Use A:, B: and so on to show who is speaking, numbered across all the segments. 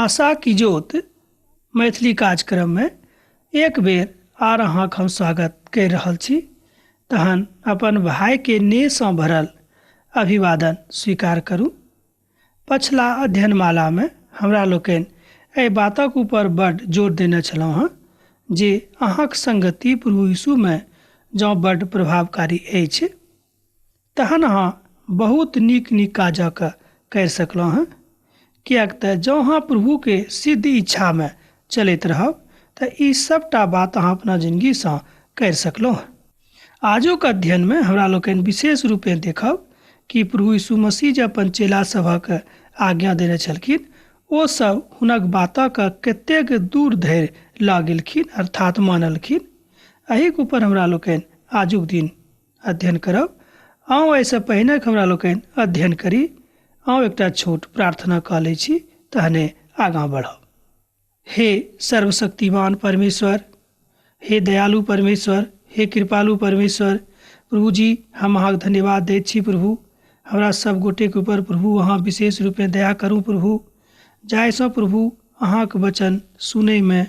A: आशा की ज्योत मैथिली कार्यक्रममे एक बेर आर अहाँके हम स्वागत करि रहल छी। तहन अपन भाइके नेहसँ भरल अभिवादन स्वीकार करू। पछिला अध्ययनमालामे हमरा लोकनि एहि बातक ऊपर बड्ड जोर देने छलहुँ हँ जे अहाँक संगति प्रभु यीशुमे जँ बड्ड प्रभावकारी अछि तहन अहाँ बहुत नीक नीक काजक करि सकलहुँ हँ, किएक तऽ जँ अहाँ प्रभुके सिद्ध इच्छामे चलैत रहब तऽ ई सभटा बात अहाँ अपना जिनगीसँ करि सकलहुँ हँ। आजुक अध्ययनमे हमरा लोकनि विशेष रूपेँ देखब कि प्रभु यीशु मसीह जे अपन चेला सभक आज्ञा देने छलखिन ओ सब हुनक बातक कतेक दूर धरि लऽ गेलखिन अर्थात मानलखिन। एहिक ऊपर हमरा लोकनि आजुक दिन अध्ययन करब। आउ एहिसँ पहिने हमरा लोकनि अध्ययन करी, आउ एकटा छोट प्रार्थना कऽ लै छी तहने आगाँ बढ़ब। हे सर्वशक्तिमान परमेश्वर, हे दयालु परमेश्वर, हे कृपालु परमेश्वर, प्रभु जी हम अहाँके धन्यवाद दैत छी। प्रभु हमरा सब गोटेके ऊपर प्रभु अहाँ विशेष रूपे दया करू प्रभु, जाहिसँ प्रभु अहाँके वचन सुनैमे,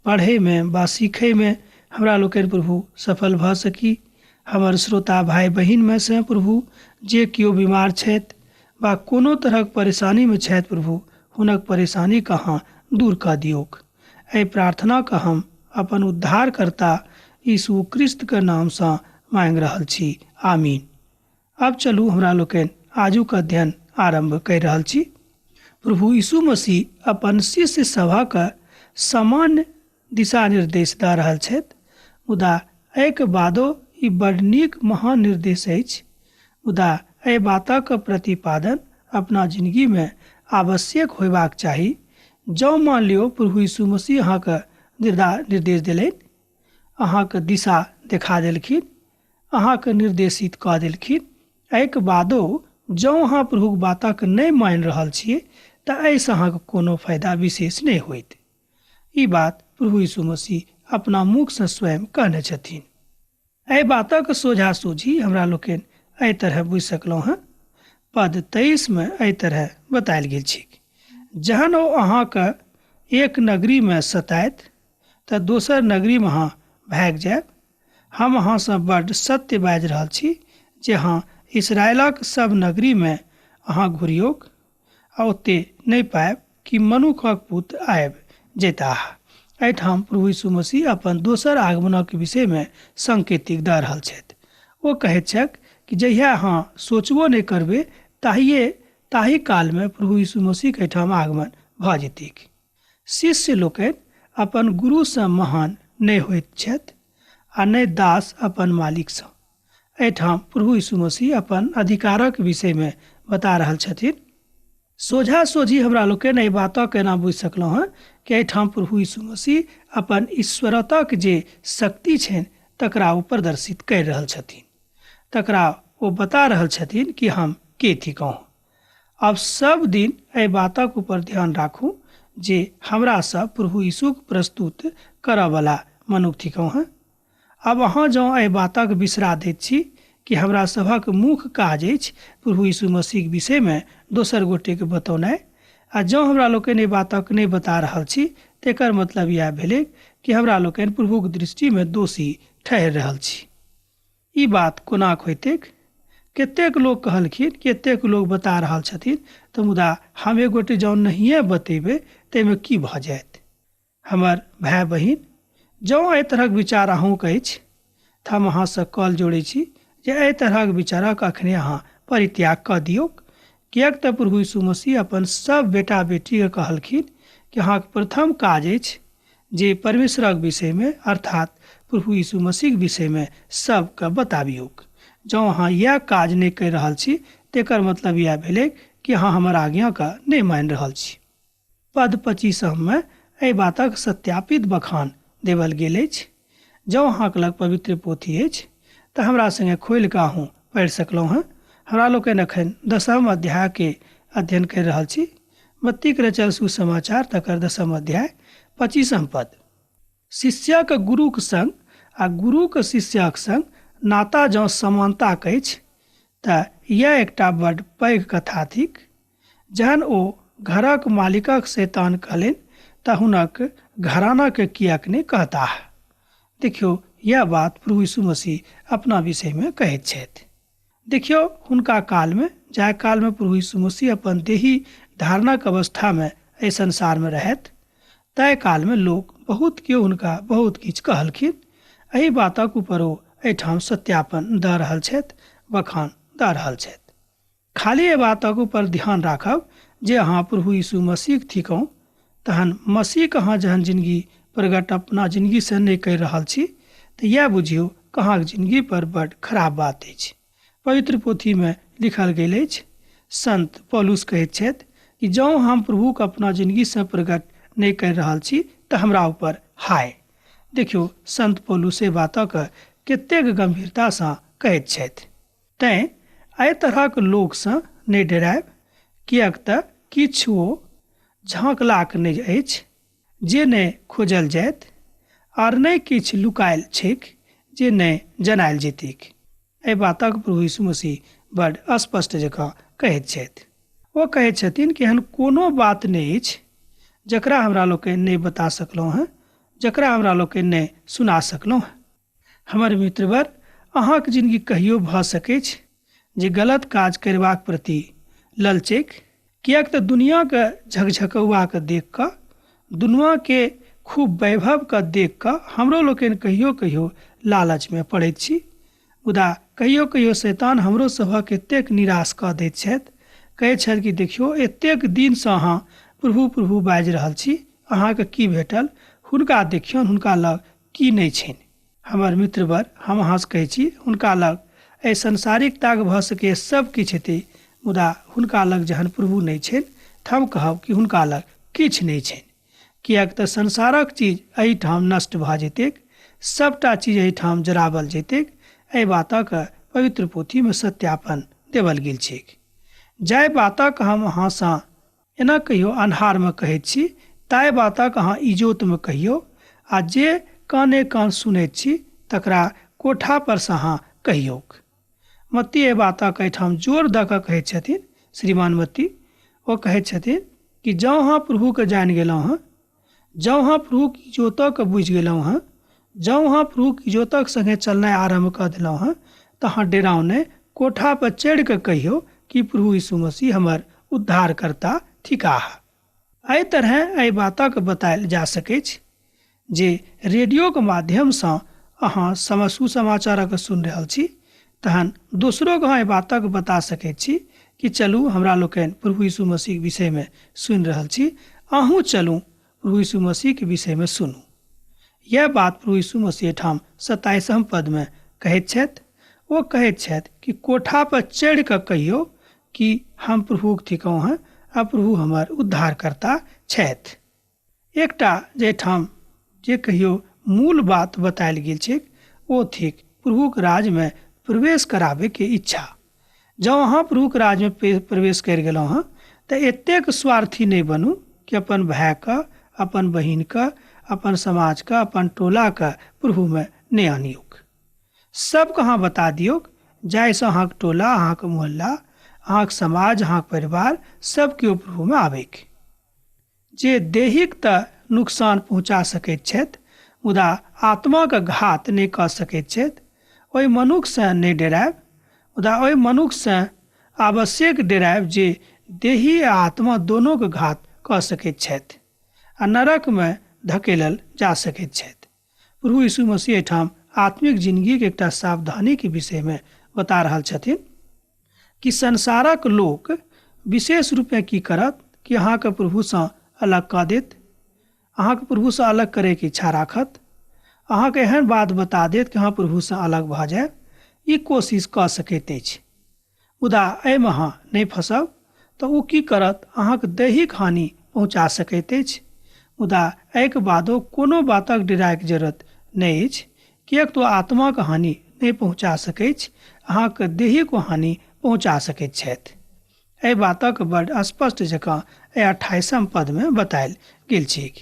A: पढ़ैमे वा सीखैमे हमरा लोकनि प्रभु सफल भऽ सकी। हमर श्रोता भाइ बहिनमे सँ प्रभु जे केओ बीमार छथि वा कोनो तरहक परेशानीमे छथि प्रभु हुनक परेशानीके अहाँ दूर कऽ दियौक। एहि प्रार्थनाके हम अपन उद्धारकर्ता यीशु क्रिस्तके नामसँ माँगि रहल छी, आमीन। अब चलू हमरा लोकनि आजुक अध्ययन आरम्भ करि रहल छी। प्रभु यीशु मसीह अपन शिष्य सभक सामान्य दिशा निर्देश दऽ रहल छथि, मुदा एहिके बादो ई बड नीक महान निर्देश अछि। मुदा एहि बातक प्रतिपादन अपना जिनगीमे आवश्यक होयबाक चाही। जँ मान लियौ प्रभु यीशु मसीह अहाँके निर्देश देलनि, अहाँके दिशा देखा देलखिन, अहाँके निर्देशित कऽ देलखिन, एहिके बादो जँ अहाँ प्रभुक बातक नहि मानि रहल छियै तऽ एहिसँ अहाँके कोनो फायदा विशेष नहि होइत। ई बात प्रभु यीशु मसीह अपना मुखसँ स्वयं कहने छथिन। एहि बातक सोझा सोझी हमरा लोकनि एहि तरह बुझि सकलहुँ हँ। पद 23 मे एहि तरह बतायल गेल छैक, जहन ओ अहाँके एक नगरीमे सतायत तऽ दोसर नगरीमे अहाँ भागि जायब। हम अहाँसँ बड्ड सत्य बाजि रहल छी जे अहाँ इसराइलक सब नगरीमे अहाँ घुरियौक आ ओते नहि पायब कि मनुखक पुत्र आबि जयताह। एहिठाम प्रभु यीशु मसीह अपन दोसर आगमनक विषयमे संकेतिक दऽ रहल छथि। ओ कहैत छथि कि जहिया अहाँ सोचबो नहि करबै ताहि कालमे प्रभु यीशु मसीहक एहिठाम आगमन भऽ जेतैक। शिष्य लोकनि अपन गुरुसँ महान नहि होइत छथि आ नहि दास अपन मालिकसँ। एहिठाम प्रभु यीशु मसीह अपन अधिकारक विषयमे बता रहल छथिन। सोझा सोझी हमरा लोकनि एहि बातक एना बुझि सकलहुँ हँ कि एहिठाम प्रभु यीशु मसीह अपन ईश्वरताक जे शक्ति छनि तकरा ओ प्रदर्शित करि रहल छथिन, तकरा ओ बता रहल छथिन कि हम के थिकहुँ। अब सब दिन एहि बातक ऊपर ध्यान राखू जे हमरा सब प्रभु यीशुक प्रस्तुत करऽवला मनुख थिकहुँ हँ। अब अहाँ जँ एहि बातक बिसरा दैत छी कि हमरा सभक मुख्य काज अछि प्रभु यीशु मसीहक विषयमे दोसर गोटेके बतौनाइ, आ जँ हमरा लोकनि एहि बातक नहि बता रहल छी तेकर मतलब इएह भेलै कि हमरा लोकनि प्रभुक दृष्टिमे दोषी ठहरि रहल छी। ई बात कोना होइतैक? कतेक लोक कहलखिन, कतेक लोक बता रहल छथिन, तऽ मुदा हम एक गोटे जँ नहिए बतेबै ताहिमे की भऽ जायत? हमर भाय बहिन, जँ एहि तरहक विचार अहूँके अछि तऽ हम अहाँसँ कॉल जोड़ै छी जे एहि तरहक विचारक अखने अहाँ परित्याग कऽ दियौक, किएक तऽ प्रभु यीशु मसीह अपन सब बेटा बेटीके कहलखिन कि अहाँके प्रथम काज अछि जे परमेश्वरक विषयमे अर्थात प्रभु यीशु मसीहक विषयमे सबके बताबियौक। जँ अहाँ इएह काज नहि करि रहल छी तेकर मतलब इएह भेलै कि अहाँ हमर आज्ञाके नहि मानि रहल छी। पद 25 मे एहि बातक सत्यापित बखान देवल गेल अछि। जँ अहाँके लग पवित्र पोथी अछि तऽ हमरा संगे खोलि कऽ अहूँ पढ़ि सकलहुँ हँ। हमरा लोकनि एखन 10 अध्याय के अध्ययन करि रहल छी। मत्तीक रचल सुसमाचार तकर 10 अध्याय 25 पद। शिष्यक गुरुक संग आ गुरुक शिष्यक संग नाता जँ समानताक अछि तऽ इएह एकटा बड्ड पैघ कथा थिक। जहन ओ घरक मालिकक शैतान कहलनि तऽ हुनक घरानाके किएक नहि कहताह। देखियौ, यह बात प्रभु यीशु मसीह अपना विषयमे कहैत छथि। देखियौ, हुनका कालमे, जाहि कालमे प्रभु यीशु मसीह अपन देही धारणाक अवस्थामे एहि संसारमे रहथि, ताहि कालमे लोक बहुत केओ हुनका बहुत किछु कहलखिन। एहि बातक ऊपर ओ एहिठाम सत्यापन दऽ रहल छथि, बखान दऽ रहल छथि। खाली एहि बातक ऊपर ध्यान राखब जे अहाँ प्रभु यीशु मसीह थिकहुँ, तहन मसीहके अहाँ जहन जिनगी प्रगट अपना जिनगीसँ नहि करि रहल छी तऽ इएह बुझियौ कि अहाँके जिनगी पर बड्ड खराब बात अछि। पवित्र पोथीमे लिखल गेल अछि, संत पौलुस कहैत छथि कि जँ हम प्रभुके अपना जिनगीसँ प्रगट नहि करि रहल छी तऽ हमरा ऊपर हाय। देखियौ, संत पौलुस एहि बातक कतेक गंभीरतासँ कहैत छथि। तैँ एहि तरहक लोकसँ नहि डरायब, किएक तऽ किछुओ झाँकलाक नहि अछि जे नहि खोजल जायत, आर नहि किछु लुकायल छैक जे नहि जनायल जेतैक। एहि बातक प्रभु यीशु मसीह बड स्पष्ट जकाँ कहैत छथि। ओ कहैत छथिन कि एहन कोनो बात नहि अछि जकरा हमरा लोकनि नहि बता सकलहुँ हँ, जकरा हमरा लोकनि नहि सुना सकलहुँ हँ। हमर मित्रवर, अहाँके जिनगी कहियो भऽ सकैछ जे गलत काज करबाक प्रति ललचैक, किएक तऽ दुनियाके झकझकौआके देख कऽ, दुनियाके खूब वैभवके देख कऽ हमरो लोकनि कहियो कहियो लालचमे पड़ैत छी। मुदा कहियो कहियो शैतान हमरो सभक एतेक निराश कऽ दैत छथि, कहैत छथि कि देखियौ, एतेक दिनसँ अहाँ प्रभु प्रभु बाजि रहल छी, अहाँके की भेटल? हुनका देखियौन, हुनका लग की नहि छनि। हमर मित्रवर, हम अहाँसँ कहै छी, हुनका लग एहि संसारिकताके भऽ सकैए सब किछु हेतै, मुदा हुनका लग जहन प्रभु नहि छनि तऽ हम कहब कि हुनका लग किछु नहि छनि। किएक तऽ संसारक चीज एहिठाम नष्ट भऽ जेतैक, सबटा चीज एहिठाम जरावल जेतैक। एहि बातक पवित्र पोथीमे सत्यापन देवल गेल छैक। जाहि बातक हम अहाँसँ एना कहियो अन्हारमे कहैत छी, ताहि बातक अहाँ इजोतमे कहियौ, आ जे काने कान सुनैत छी तकरा कोठा परसँ अहाँ कहियौक। मत्ती एहि बातक एहिठाम जोर दऽ कऽ कहैत छथिन। श्रीमान मत्ती ओ कहैत छथिन कि जँ अहाँ प्रभुके जानि गेलहुँ हँ, जँ अहाँ प्रभुक इजोतके बुझि गेलहुँ हँ, जँ अहाँ प्रभुक इजोतक संगे चलनाइ आरम्भ कऽ देलहुँ हँ, तऽ अहाँ डेराउ नहि, कोठा पर चढ़ि कऽ कहियौ कि प्रभु यीशु मसीह हमर उद्धारकर्ता थिकाह। एहि तरहेँ एहि बातक बतायल जा सकैछ जे रेडियोके माध्यमसँ अहाँ सुसमाचारक सुनि रहल छी, तहन दोसरोके अहाँ एहि बातक बता सकैत छी कि चलू हमरा लोकनि प्रभु यीशु मसीहके विषयमे सुनि रहल छी, अहूँ चलू प्रभु यीशु मसीहके विषयमे सुनू। यह बात प्रभु यीशु मसीह ठाम 27 पदमे कहैत छथि। ओ कहैत छथि कि कोठा पर चढ़ि कऽ कहियौ कि हम प्रभुक थिकहुँ हँ आ प्रभु हमर उद्धारकर्ता छथि। एकटा जाहिठाम जे कहियो मूल बात बतायल गेल छैक ओ थिक प्रभुक राज्यमे प्रवेश कराबैके इच्छा। जँ अहाँ प्रभुक राज्यमे प्रवेश करि गेलहुँ हँ तऽ एतेक स्वार्थी नहि बनू कि अपन भायके, अपन बहिनके, अपन समाजके, अपन टोलाके प्रभुमे नहि आनियौक। सबके अहाँ बता दियौक जाहिसँ अहाँके टोला, अहाँके मोहल्ला, अहाँके समाज, अहाँके परिवार सब केओ प्रभुमे आबैक। जे दैहिक तऽ नुकसान पहुँचा सकैत छथि, मुदा आत्माके घात नहि कऽ सकैत छथि। ओहि मनुखसँ नहि डरायब, मुदा ओहि मनुखसँ आवश्यक डरायब जे देही आ आत्मा दोनोके घात कऽ सकैत छथि आ नरकमे धकेलल जा सकैत छथि। प्रभु यीशु मसीह एहिठाम आत्मिक जिंदगीके एकटा सावधानीके विषयमे बता रहल छथिन कि संसारक लोक विशेष रूपे की करत कि अहाँके प्रभुसँ अलग कऽ देत, अहाँके प्रभुसँ अलग करैके इच्छा राखत, अहाँके एहन बात बता देत कि अहाँ प्रभुसँ अलग भऽ जायब। ई कोशिश कऽ सकैत अछि, मुदा एहिमे अहाँ नहि फँसब तऽ ओ की करत, अहाँके दैहिक हानि पहुँचा सकैत अछि। मुदा एहिके बादो कोनो बातक डरायके जरूरत नहि अछि, किएक तऽ आत्माके हानि नहि पहुँचा सकैछ, अहाँके दैहिक हानि पहुँचा सकैत छथि। एहि बातक बड स्पष्ट जकाँ एहि 28 पदमे बतायल गेल छैक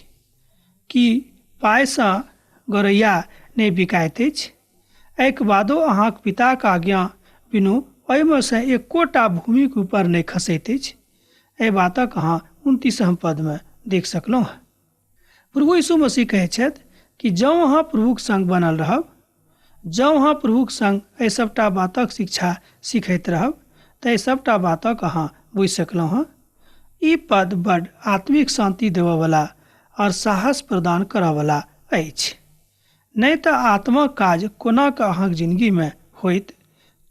A: कि पाइसँ गौरैया नहि बिकाइत अछि, एहिके बादो अहाँक पिताक आज्ञा बिनु ओहिमे सँ एकोटा भूमिक ऊपर नहि खसैत अछि। एहि बातक अहाँ 29 पदमे देख सकलहुँ। प्रभु यीशु मसीह कहै छथि कि जँ अहाँ प्रभुक संग बनल रहब, जँ अहाँ प्रभुक संग एहि सभटा बातक शिक्षा सिखैत रहब तऽ एहि सभटा बातक अहाँ बुझि सकलहुँ हँ। ई पद बड आत्मिक शान्ति देबयवला और साहस प्रदान करयवला अछि। नहि तऽ आत्माक काज कोना कऽ अहाँक जिंदगीमे होइत।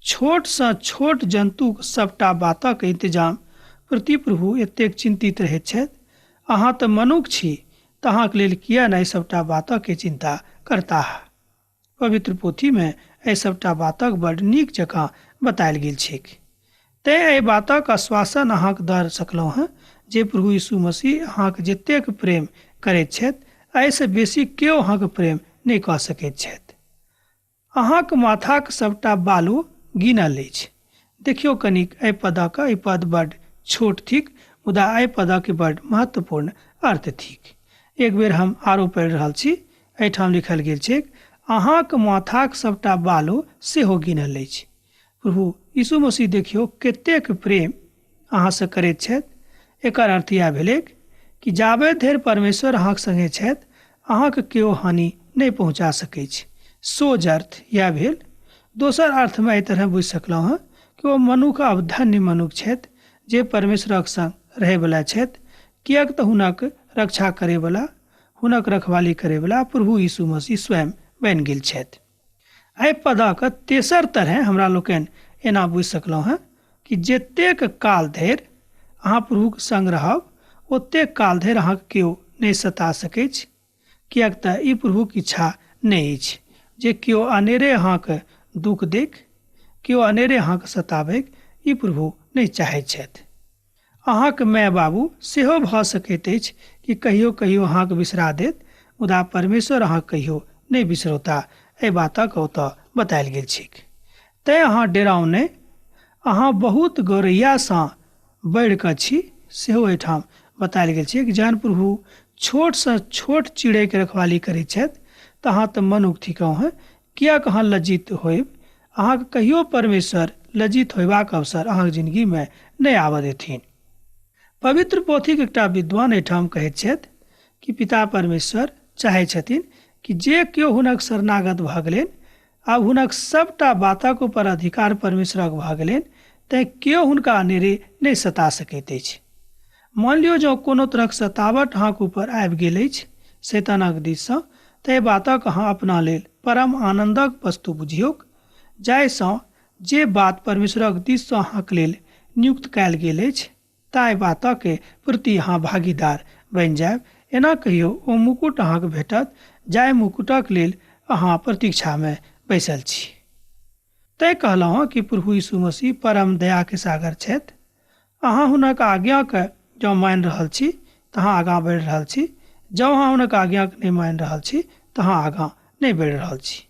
A: छोटसँ छोट जन्तुक सभटा बातक इंतजाम प्रति प्रभु एतेक चिन्तित रहैत छथि। अहाँ तऽ मनुख छी, तऽ अहाँके लेल किया नहि सभटा बातक चिन्ता करताह। पवित्र पोथीमे एहि सभटा बातक बड नीक जकाँ बतायल गेल छैक। तेँ एहि बातक आश्वासन अहाँके दऽ सकलहुँ हँ जे प्रभु यीशु मसीह अहाँके जतेक प्रेम करैत छथि एहिसँ बेसी केओ अहाँके प्रेम नहि कऽ सकैत छथि। अहाँके माथाक सभटा बालू गिनल अछि। देखियौ कनिक एहि पदक, एहि पद बड छोट थिक मुदा एहि पदक बड महत्वपूर्ण अर्थ थिक। एक बेर हम आरो पढ़ि रहल छी। एहिठाम लिखल गेल छैक, अहाँक माथाक सभटा बालो सेहो गिनल अछि। प्रभु यीशु मसीह देखियौ कतेक प्रेम अहाँसँ करैत छथि। एकर अर्थ इएह भेलैक कि जाबे धरि परमेश्वर अहाँक संगे छथि अहाँके केओ हानि नहि पहुँचा सकैछ। सोझ अर्थ इएह भेल। दोसर अर्थमे एहि तरह बुझि सकलहुँ हँ कि ओ मनुख अब धन्य मनुख छथि जे परमेश्वरक संग रहैवला छथि, किएक तऽ हुनक रक्षा करैवला, हुनक रखवाली करैवला प्रभु यीशु मसीह स्वयं बनि गेल छथि। एहि पदक तेसर तरह हमरा लोकनि एना बुझि सकलहुँ हँ कि जतेक काल धरि अहाँ प्रभुक संग रहब ओतेक काल धरि अहाँके केओ नहि सता सकैछ, किएक तऽ ई प्रभुक इच्छा नहि अछि जे केओ अनेरे अहाँके दुख देख, केओ अनेरे अहाँके सताबैक, ई प्रभु नहि चाहैत छथि। अहाँके माय बाबू सेहो भऽ सकैत अछि कि कहियो कहियो अहाँके बिसरा देत, मुदा परमेश्वर अहाँके कहियो नहि बिसरौता। एहि बातक ओतऽ बतायल गेल छैक। तैँ अहाँ डेराउ नहि, अहाँ बहुत गौरैयासँ बढ़ि कऽ छी, सेहो एहिठाम बतायल गेल छै कि जहन प्रभु छोटसँ छोट चिड़ैके रखवाली करैत छथि तऽ अहाँ तऽ मनुख थिकहुँ हँ, किएक अहाँ लज्जित होयब। अहाँके कहियो परमेश्वर लज्जित होयबाक अवसर अहाँके जिंदगीमे नहि आबऽ देथिन। पवित्र पोथीक एकटा विद्वान एहिठाम कहैत छथि कि पिता परमेश्वर चाहै छथिन कि जे केओ हुनक शरणागत भऽ गेलनि, आब हुनक सभटा बातक ऊपर अधिकार परमेश्वरक भऽ गेलनि, तैँ केओ हुनका अनेरे नहि सता सकैत अछि। मान लियौ जँ कोनो तरहक सतावट अहाँके ऊपर आबि गेल अछि शैतानक दिससँ, तऽ एहि बातक अहाँ अपना लेल परम आनन्दक वस्तु बुझियौक, जाहिसँ जे बात परमेश्वरक दिससँ अहाँके लेल नियुक्त कयल गेल अछि ताहि बातक प्रति अहाँ भागीदार बनि जायब। एना कहियौ ओ मुकुट अहाँके भेटत जाहि मुकुटक लेल अहाँ प्रतीक्षामे बैसल छी। तैँ कहलहुँ कि प्रभु यीशु मसीह परम दयाके सागर छथि। अहाँ हुनक आज्ञाके जँ मानि रहल छी तऽ अहाँ आगाँ बढ़ि रहल छी, जँ अहाँ हुनक आज्ञाके नहि मानि रहल छी तऽ अहाँ आगाँ नहि बढ़ि रहल छी।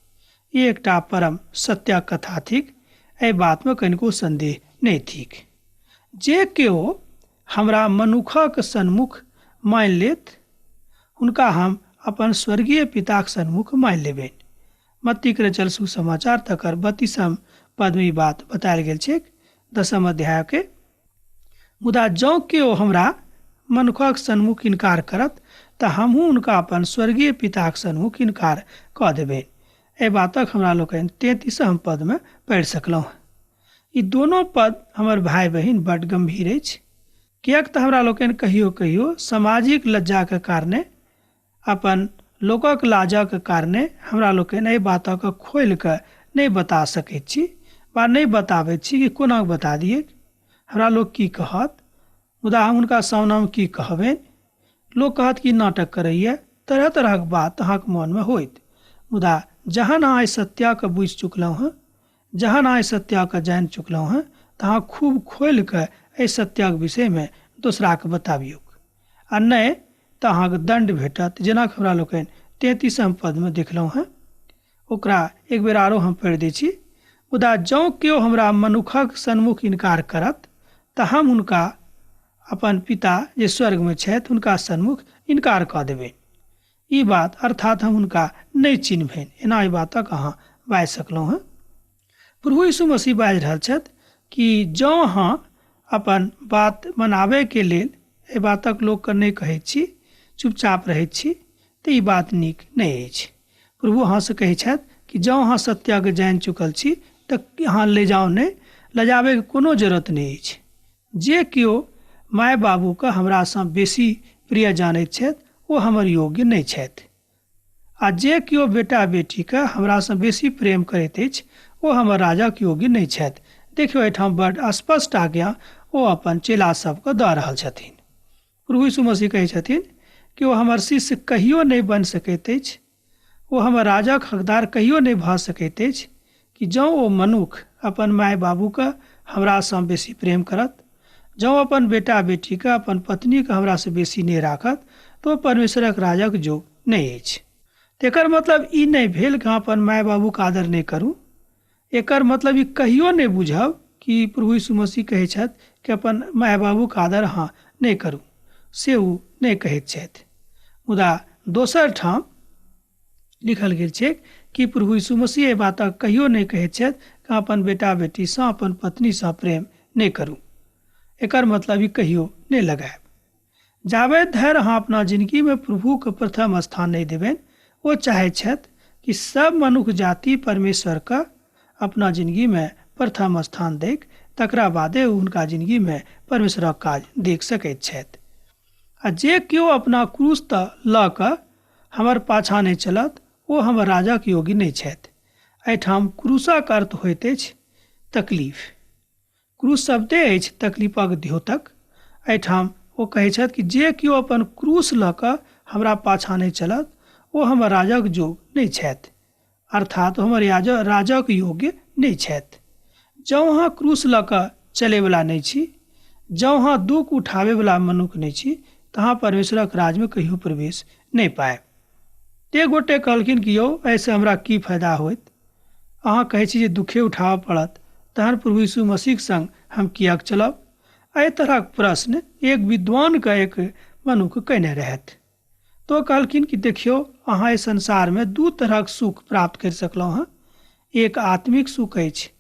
A: ई एकटा परम सत्यक कथा थिक, एहि बातमे कनिको सन्देह नहि थिक। जे केओ हमरा मनुखक सन्मुख मानि लेत हुनका हम अपन स्वर्गीय पिताक सन्मुख मानि लेबनि। मत्तीक रचल सुसमाचार तकर 32 पदमे ई बात बतायल गेल छैक, 10 अध्यायके। मुदा जँ केओ हमरा मनुखक सन्मुख इनकार करत तऽ हमहूँ हुनका अपन स्वर्गीय पिताक सन्मुख इनकार कऽ देबनि। एहि बातक हमरा लोकनि 33 पदमे पढ़ि सकलहुँ। ई दोनो पद हमर भाय बहिन बड गंभीर अछि, किएक तऽ हमरा लोकनि कहियो कहियो सामाजिक लज्जाके कारणे, अपन लोकक लाजक कारणे हमरा लोकनि एहि बातक खोलि कऽ नहि बता सकैत छी वा नहि बताबैत छी कि कोना बता दियै, हमरा लोक की कहत, मुदा हम हुनका सामनामे की कहबनि, लोक कहत कि नाटक करैए, तरह तरहक बात अहाँके मोनमे होइत। मुदा जहन अहाँ एहि सत्यके बुझि चुकलहुँ हँ, जहन अहाँ एहि सत्यके जानि चुकलहुँ हँ, तऽ अहाँ खूब खोलि कऽ एहि सत्यक विषयमे दोसराके बताबियौक, आ नहि तऽ अहाँके दण्ड भेटत, जेना हमरा लोकनि 33 पदमे देखलहुँ हँ। ओकरा एक बेर आरो हम पढ़ि दै छी। मुदा जँ केओ हमरा मनुखक सन्मुख इनकार करत तऽ हम हुनका अपन पिता जे स्वर्गमे छथि हुनका सन्मुख इनकार कऽ देबनि। ई बात अर्थात हम हुनका नहि चिन्हबनि। एना एहि बातक अहाँ बाजि सकलहुँ हँ। प्रभु यीशु मसीह बाजि रहल छथि कि जँ अहाँ अपन बात मनाबैके लेल एहि बातक लोकके नहि कहैत छी, चुपचाप रहैत छी, तऽ ई बात नीक नहि अछि। प्रभु अहाँसँ कहै छथि कि जँ अहाँ सत्यके जानि चुकल छी तऽ अहाँ ले जाउ नहि, लजाबैके कोनो जरूरत नहि अछि। जे केओ माय बाबूके हमरासँ बेसी प्रिय जानैत छथि ओ हमर योग्य नहि छथि, आ जे केओ बेटा बेटीके हमरासँ बेसी प्रेम करैत अछि ओ हमर राजक योग्य नहि छथि। देखियौ, एहिठाम बड स्पष्ट आज्ञा ओ अपन चेला सबके दऽ रहल छथिन। प्रभु यीशु मसीह कहै छथिन कि ओ हमर शिष्य कहियो नहि बनि सकैत अछि, ओ हमर राजक हकदार कहियो नहि भऽ सकैत अछि कि जँ ओ मनुख अपन माय बाबूके हमरासँ बेसी प्रेम करत, जँ अपन बेटा बेटीके अपन पत्नीके हमरासँ बेसी नहि राखत, तऽ ओ परमेश्वरक राजक जोग नहि अछि। एकर मतलब ई नहि भेल कि अहाँ अपन माय बाबूके आदर नहि करू। एकर मतलब ई कहियो नहि बुझब कि प्रभु यीशु मसीह कहै छथि कि अपन माय बाबूके आदर अहाँ नहि करू, से ओ नहि कहैत छथि। मुदा दोसर ठाम लिखल गेल छै कि प्रभु यीशु मसीह एहि बातक कहियो नहि कहैत छथि कि अपन बेटा बेटीसँ अपन पत्नीसँ प्रेम नहि करू। एकर मतलब ई कहियो नहि लगायब। जाबे धरि अहाँ अपना जिनगीमे प्रभुके प्रथम स्थान नहि देबनि, ओ चाहैत छथि कि सब मनुख जाति परमेश्वरके अपना जिनगीमे प्रथम स्थान दैक, तकरा बादे ओ हुनका जिनगीमे परमेश्वरक काज देख सकैत छथि। आ जे केओ अपना क्रूस तऽ लऽ कऽ हमर पाछाँ नहि चलत ओ हमर राजक योग्य नहि छथि। एहिठाम क्रूसक अर्थ होइत अछि तकलीफ। क्रूस शब्दे अछि तकलीफक द्योतक। एहिठाम ओ कहै छथि कि जे केओ अपन क्रूस लऽ कऽ हमरा पाछाँ नहि चलत ओ हमर राजक योग्य नहि छथि, अर्थात हमर राजक योग्य नहि छथि। जँ अहाँ क्रूस लऽ कऽ चलैवला नहि छी, जँ अहाँ दुःख उठाबैवला मनुख नहि छी, तऽ अहाँ परमेश्वरक राजमे कहियो प्रवेश नहि पायब। एक गोटे कहलखिन कि यौ एहिसँ हमरा की फायदा होइत, अहाँ कहै छी जे दुखे उठाबऽ पड़त, तहन प्रभु यीशु मसीहक संग हम किएक चलब? एहि तरहक प्रश्न एक विद्वानके एक मनुख कयने रहथि। तो कहलखिन कि देखियौ, अहाँ एहि संसारमे दू तरहक सुख प्राप्त करि सकलहुँ हँ, एक आत्मिक सुख अछि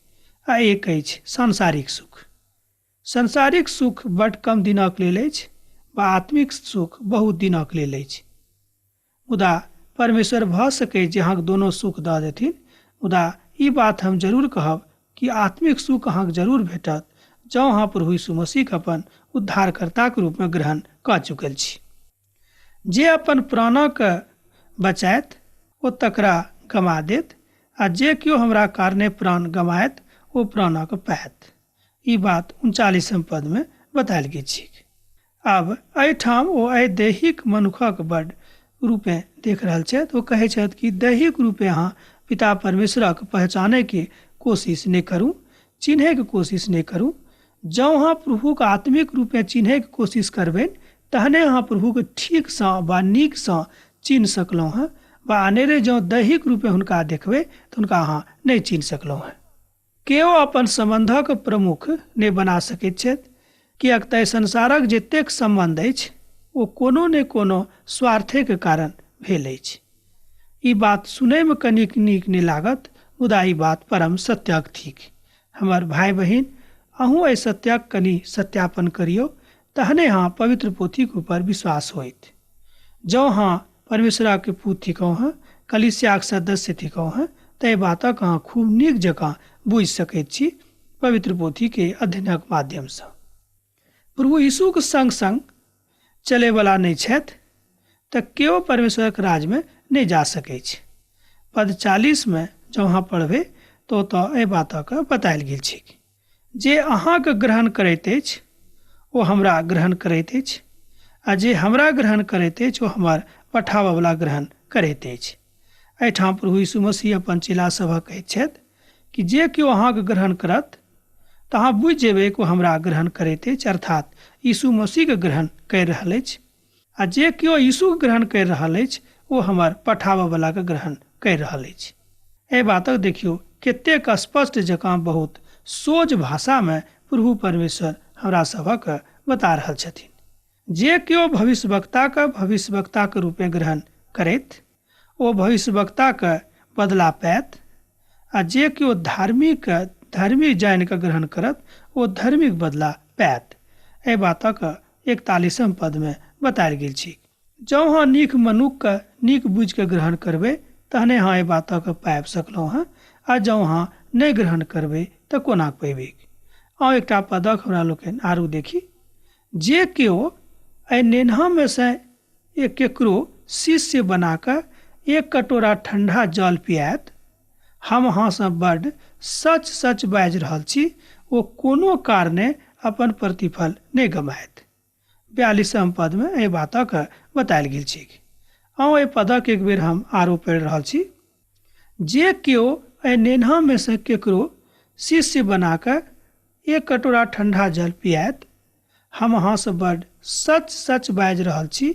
A: आ एक अछि सांसारिक सुख। सांसारिक सुख बड कम दिनक लेल अछि वा आत्मिक सुख बहुत दिनक लेल अछि। मुदा परमेश्वर भऽ सकै जे अहाँके दोनो सुख दऽ देथिन, मुदा ई बात हम जरूर कहब कि आत्मिक सुख अहाँके जरूर भेटत जँ अहाँ प्रभु यीशु मसीहके अपन उद्धारकर्ताके रूपमे ग्रहण कऽ चुकल छी। जे अपन प्राणके बचायत ओ तकरा गमा देत, आ जे केओ हमरा कारणे प्राण गमायत ओ प्राणक पायत। ई बात 39 पदमे बतायल गेल छै। आब एहिठाम ओ एहि दैहिक मनुखक बड रूपे देख रहल छथि। ओ कहै छथि कि दैहिक रूपे अहाँ पिता परमेश्वरक पहचानैके कोशिश नहि करू, चिन्हैके कोशिश नहि करू। जँ अहाँ प्रभुके आत्मिक रूपे चिन्हैके कोशिश करबै तहने अहाँ प्रभुके ठीकसँ वा नीकसँ चिन्ह सकलहुँ हँ, वा अनेरे जँ दैहिक रूपे हुनका देखबै तऽ हुनका अहाँ नहि चिन्ह सकलहुँ हँ। केओ अपन सम्बन्धक प्रमुख नहि बना सकैत छथि, किएक तऽ संसारक जतेक सम्बन्ध अछि ओ कोनो ने कोनो स्वार्थेके कारण भेल अछि। ई बात सुनैमे कनिक नीक नहि लागत, मुदा ई बात परम सत्यक थिक। हमर भाय बहिन, अहूँ एहि सत्यक कनि सत्यापन करियौ, तहने अहाँ पवित्र पोथीके ऊपर विश्वास होइत। जँ अहाँ परमेश्वरके पूत थिकहुँ हँ, कलीसियाक सदस्य थिकहुँ हँ, तऽ एहि बातक अहाँ खूब नीक जकाँ बुझि सकैत छी पवित्र पोथीके अध्ययनक माध्यमसँ। प्रभु यीशुके संग संग चलैवला नहि छथि तऽ केओ परमेश्वरक राजमे नहि जा सकैत। पद 40 मे जँ अहाँ पढ़बै तऽ ओतऽ एहि बातक बतायल गेल छै जे अहाँके ग्रहण करैत अछि ओ हमरा ग्रहण करैत अछि, आ जे हमरा ग्रहण करैत अछि ओ हमर पठाबऽवला ग्रहण करैत अछि। एहिठाम प्रभु यीशु मसीह अपन चेला सभक कहैत छथि कि जे केओ अहाँके ग्रहण करत तऽ अहाँ बुझि जेबै कि ओ हमरा ग्रहण करैत अछि, अर्थात यीशु मसीहके ग्रहण करि रहल अछि, आ जे केओ यीशुके ग्रहण करि रहल अछि ओ हमर पठाबऽवलाके ग्रहण करि रहल अछि। एहि बातक देखियौ कतेक स्पष्ट जकाँ बहुत सोझ भाषामे प्रभु परमेश्वर हमरा सभक बता रहल छथिन। जे केओ भविष्यवक्ताके भविष्यवक्ताके रूपे ग्रहण करैत ओ भविष्यवक्ताके बदला पायत, आ जे केओ धार्मिक धर्मी जानि कऽ ग्रहण करत ओ धार्मिक बदला पायत। एहि बातक 41 पदमे बतायल गेल छै। जँ अहाँ नीक मनुखके नीक बुझिके ग्रहण करबै तहने अहाँ एहि बातके पाबि सकलहुँ हँ, आ जँ अहाँ नहि ग्रहण करबै तऽ कोना पेबै। आउ एकटा पदक हमरा लोकनि आरो देखी। जे केओ एहि नेन्हामे सँ एक केकरो शिष्य बना कऽ एक कटोरा ठण्डा जल पियात, हम अहाँसँ बड्ड सच सच बाजि रहल छी, ओ कोनो कारणे अपन प्रतिफल नहि गमायत। 42 पदमे एहि बातक बतायल गेल छै। आउ एहि पदक एक बेर हम आरो पढ़ि रहल छी। जे केओ एहि नेन्हामे सँ केकरो शिष्य बना कऽ एक कटोरा ठण्डा जल पियात, हम अहाँसँ बड्ड सच सच बाजि रहल छी,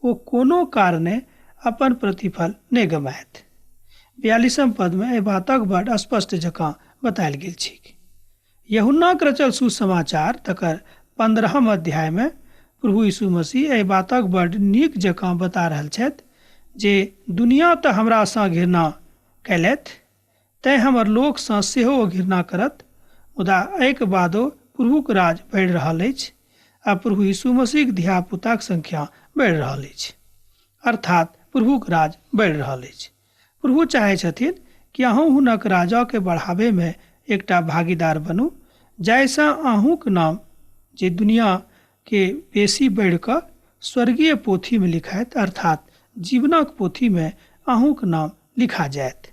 A: ओ कोनो कारणे अपन प्रतिफल नहि गमायत। 42 पदमे एहि बातक बड्ड स्पष्ट जकाँ बतायल गेल छै। यूहन्नाक रचल सुसमाचार तकर 15 अध्यायमे प्रभु यीशु मसीह एहि बातक बड्ड नीक जकाँ बता रहल छथि जे दुनिया तऽ हमरासँ घृणा कयलथि, तैँ हमर लोकसँ सेहो घृणा करत, मुदा एहिके बादो प्रभुक राज बढ़ि रहल अछि आ प्रभु यीशु मसीहक धियापुताक संख्या बढ़ि रहल अछि, अर्थात प्रभुक राज बढ़ि रहल अछि। प्रभु चाहै छथिन कि अहूँ हुनक राजाके बढ़ाबैमे एकटा भागीदार बनू, जाहिसँ अहूँक नाम जे दुनियाके बेसी बढ़ि कऽ स्वर्गीय पोथीमे लिखायत, अर्थात जीवनक पोथीमे अहूँक नाम लिखा जायत।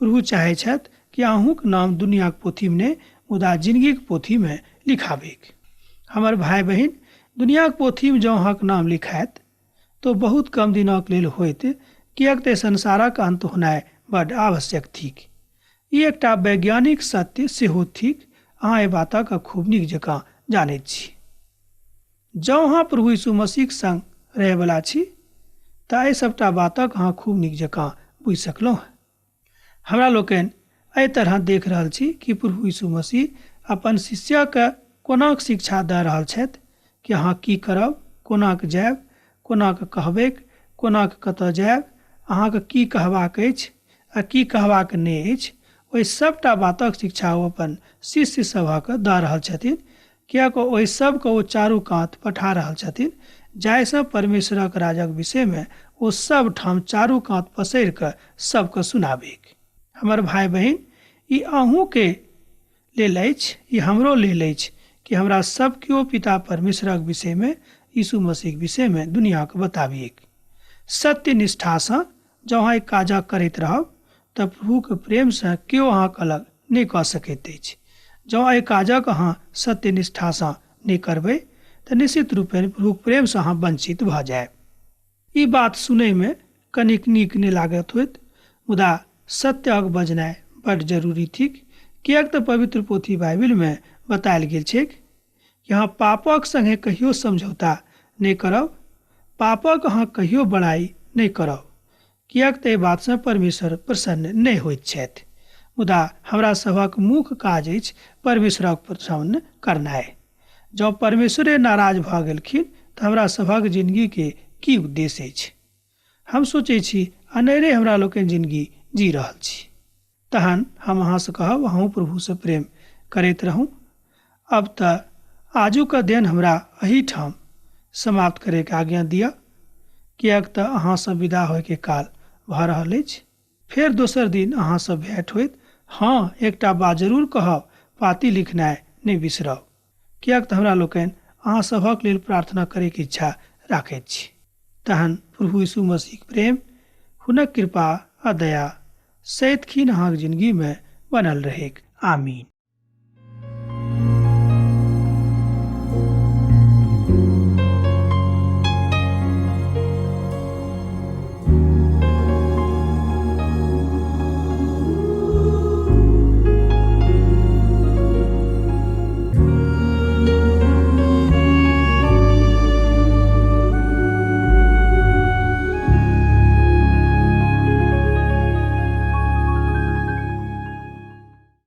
A: प्रभु चाहै छथि कि अहूँक नाम दुनियाक पोथीमे नहि, मुदा जिनगीक पोथीमे लिखाबैक। हमर भाय बहिन, दुनियाक पोथीमे जँ अहाँक नाम लिखायत तो बहुत कम दिनक लेल होइत, किएक तऽ संसारक अंत होनाइ बड्ड आवश्यक थिक। ई एकटा वैज्ञानिक सत्य सेहो थिक। अहाँ एहि बातक खूब नीक जकाँ जानैत छी। जँ अहाँ प्रभु यीशु मसीहक संग रहैवला छी तऽ एहि सभटा बातक अहाँ खूब नीक जकाँ बुझि सकलहुँ। हमरा लोकनि एहि तरह देख रहल छी कि प्रभु यीशु मसीह अपन शिष्यके कोनाक शिक्षा दऽ रहल छथि कि अहाँ की करब, कोनाक जायब, कोनाक कहबैक, कोनाक कतऽ जायब, अहाँके की कहबाक अछि आ की कहबाक नहि अछि। ओहि सभटा बातक शिक्षा ओ अपन शिष्य सभक दऽ रहल छथिन, किएक ओहि सबके ओ चारू कात पठा रहल छथिन, जाहिसँ परमेश्वरक राजक विषयमे ओ सब ठाम चारू कात पसरि कऽ सबके सुनाबैक। हमर भाय बहिन, ई अहूँके लेल अछि, ई हमरो लेल अछि कि हमरा सब केओ पिता परमेश्वरक विषयमे, यीशु मसीहक विषयमे दुनियाके बताबियैक। सत्य निष्ठासँ जँ अहाँ काज करैत रहब तऽ प्रभुके प्रेमसँ केओ अहाँके अलग नहि कऽ सकैत अछि। जँ एहि काजक अहाँ सत्य निष्ठासँ नहि करबै तऽ निश्चित रूपेण प्रभुक प्रेमसँ अहाँ वंचित भऽ जायब। ई बात सुनैमे कनिक नीक नहि लागत होइत, मुदा सत्यक बजनाइ बड्ड जरूरी थिक, किएक तऽ पवित्र पोथी बाइबिलमे बतायल गेल छैक कि अहाँ पापक संगे कहियो समझौता नहि करब, पापक अहाँ कहियो बड़ाई नहि करब, किएक तऽ एहि बातसँ परमेश्वर प्रसन्न नहि होइत छथि। मुदा हमरा सभक मुख्य काज अछि परमेश्वरक प्रसन्न करनाइ। जँ परमेश्वरे नाराज भऽ गेलखिन तऽ हमरा सभक जिनगीके की उद्देश्य अछि? हम सोचै छी अनेरे हमरा लोकनि जिनगी जी रहल छी। तहन हम अहाँसँ कहब, अहूँ प्रभुसँ प्रेम करैत रहू। अब तऽ आजुक अध्ययन हमरा एहिठाम समाप्त करैके आज्ञा दिअ, किएक तऽ अहाँसँ विदा होइके काल भऽ रहल अछि। फेर दोसर दिन अहाँसँ भेँट होइत। हँ, एकटा बात जरूर कहब, पाती लिखनाइ नहि बिसरब, किएक तऽ हमरा लोकनि अहाँ सभक लेल प्रार्थना करैके इच्छा राखैत छी। तहन प्रभु यीशु मसीहक प्रेम, हुनक कृपा आ दया सैतखिन अहाँक जिनगीमे बनल रहैक। आमीन।